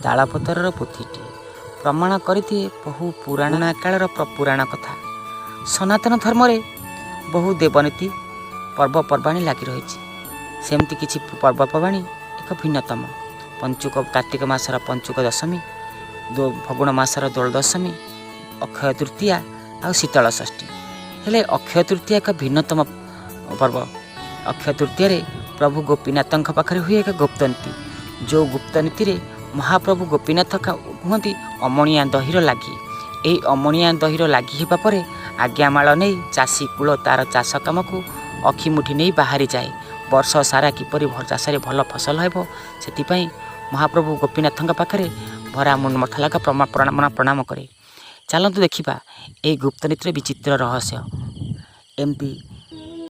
ତାଳପତ୍ରର ପୋଥିଟିଏ ପ୍ରମାଣ କରିଦିଏ ବହୁ ପୁରାଣ କାଳର ପୁରାଣ କଥା। ସନାତନ ଧର୍ମରେ ବହୁ ଦେବନୀତି, ପର୍ବପର୍ବାଣୀ ଲାଗି ରହିଛି। ସେମିତି କିଛି ପର୍ବପର୍ବାଣୀ ଏକ ଭିନ୍ନତମ। ପଞ୍ଚୁକ, କାର୍ତ୍ତିକ ମାସର ପଞ୍ଚୁକ ଦଶମୀ, ଫଗୁଣ ମାସର ଦୋଳ ଦଶମୀ, ଅକ୍ଷୟ ତୃତୀୟା ଆଉ ଶୀତଳ ଷଷ୍ଠୀ। ହେଲେ ଅକ୍ଷୟ ତୃତୀୟା ଏକ ଭିନ୍ନତମ ପର୍ବ। ଅକ୍ଷୟ ତୃତୀୟାରେ ପ୍ରଭୁ ଗୋପୀନାଥଙ୍କ ପାଖରେ ହୁଏ ଏକ ଗୁପ୍ତନୀତି, ଯେଉଁ ଗୁପ୍ତନୀତିରେ ମହାପ୍ରଭୁ ଗୋପୀନାଥ କୁହନ୍ତି ଅମଣିଆ ଦହିର ଲାଗି। ଏହି ଅମଣିଆ ଦହିର ଲାଗି ହେବା ପରେ ଆଜ୍ଞାମାଳ ନେଇ ଚାଷୀ କୂଳ ତାର ଚାଷ କାମକୁ ଅଖିମୁଠି ନେଇ ବାହାରିଯାଏ। ବର୍ଷ ସାରା କିପରି ଚାଷରେ ଭଲ ଫସଲ ହେବ, ସେଥିପାଇଁ ମହାପ୍ରଭୁ ଗୋପୀନାଥଙ୍କ ପାଖରେ ଭରା ମଥା ଲଗା ପ୍ରଣାମ କରେ। ଚାଲନ୍ତୁ ଦେଖିବା ଏହି ଗୁପ୍ତନୀତିର ବିଚିତ୍ର ରହସ୍ୟ। ଏମିତି